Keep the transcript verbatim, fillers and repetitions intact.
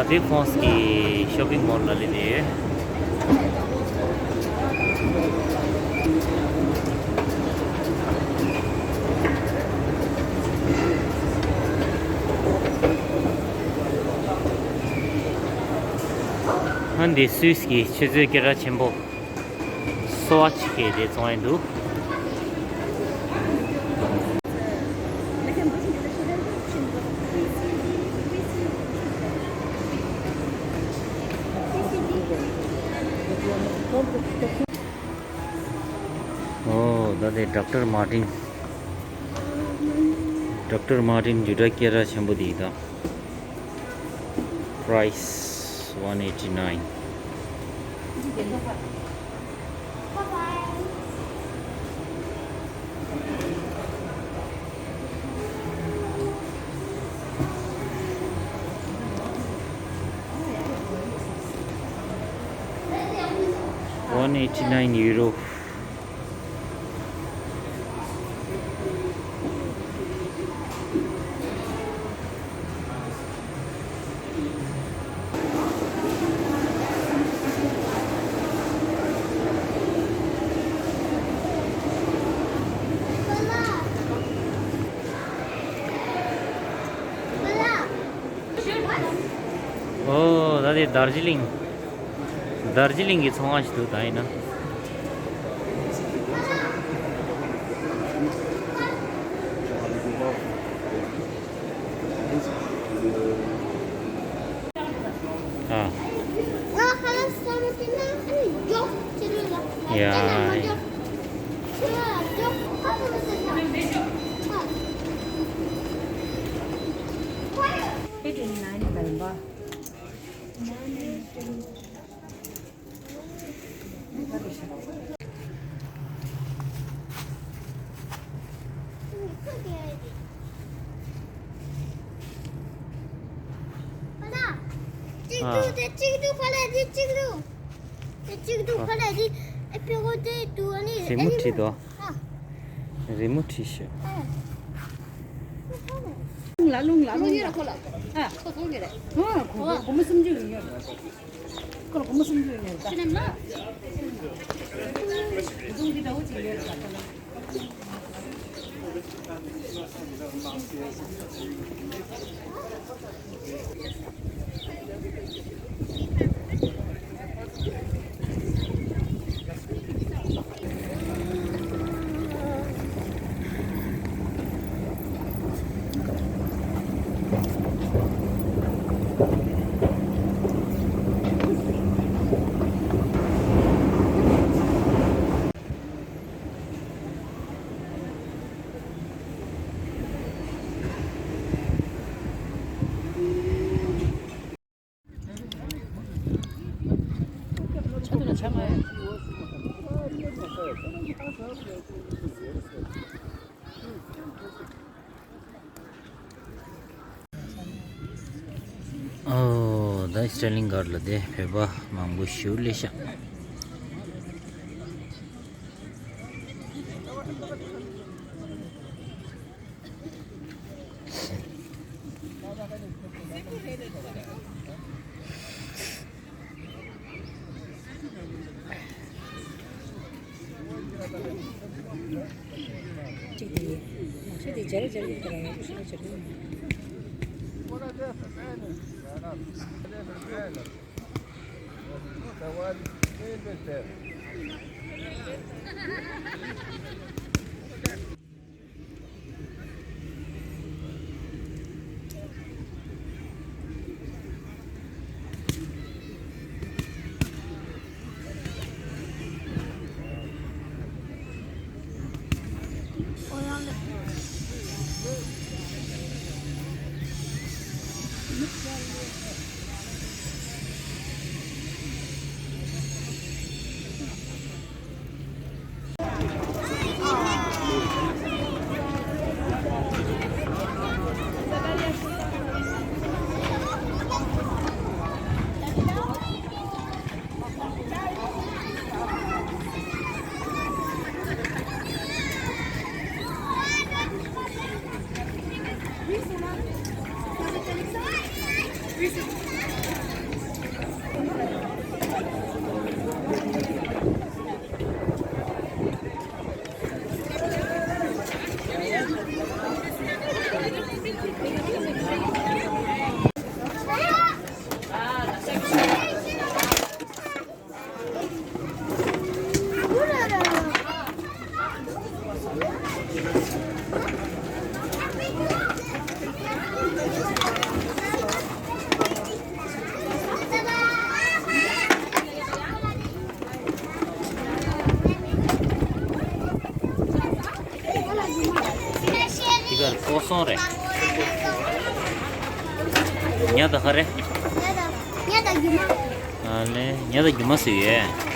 ལི་ཧྥོང་སི་གི་ཤོ་པིང་མོལ་ལ་སླེབས་ཡོད། ཨ་འདི་སུད་སི་གི་ཆུ་མཛོད་སྐད་གྲགས་ཆེན་པོ། སོ་ཨ་ཆི་ཁེ་དེ་བཙོང་ཡས་འདུག་ཨོ་ད་དེ་ཌོག་ཊར་མར་ཊིན། ཌོག་ཊར་མར་ཊིན་ཇུ་ཌ་སྐད་གྲགས་ཆེན་པོ་དེ་ཡིན་ད། Price one eighty nine. One eighty nine euro. ཨོ་ད་དེ་དར་ཇི་ལིང་། དར་ཇི་ལིང་གི་ཚོང་ཁང་ཞིག་འདུག་ད་ཡིན་ན། ཨ། ཡ། གཅིག་འདུག་དེ་གཅིག་འདུག་ཁ་ལག་དེ་གཅིག་འདུག་དེ་གཅིག་འདུག་ཁ་ལག་དེ་ཨེ་ཕེ་གོ་དེ་འདུག་ཨ་ནི་རི་མོ་བྲིས་འདུག་ཨ། རི་མོ་བྲིས་ཤག་རླུང་ལ་རླུང་ལ་རླུང་ཡོད་ར་ཁོ་ལ། ཨ། ཁོ་ཚོ་ངེ་རེད། ཨ་ཁོ་ཁོ་མོ་སུམ་ཅུ་ཡོད་ཡོད། ཁོ་ལ་སྒོར་མོ་སུམ་ཅུ་ཡོད་ཡོད་ད། ཤི་ནམ་ལ། བུ་ཆུང་འདི་འདྲ་བོ་ཅིག་ཡོད་ད་ཁོ་ལ། ཨོ་ད་སི་ཊར་ལིང་གྷར་ལ་དེ་བོད་པ་མང་པོ་ཞིག་སླེབས་ཤག་གཅིག་དེ་ཡིན། ནག་ཆ་དེ་སྦྱར་སྦྱར་གྱི་དེ་ལ་ཡག་པོ་ཞེ་དྲག་སྦྱར་གྱི་མི་འདུག་སོང་རེད། ཉ་དང་ག་རེ། ཉ་དང་རྒྱུ་མ། ཨ་ལེ། ཉ་དང་རྒྱུ་མ་ཟེར་ཡོད།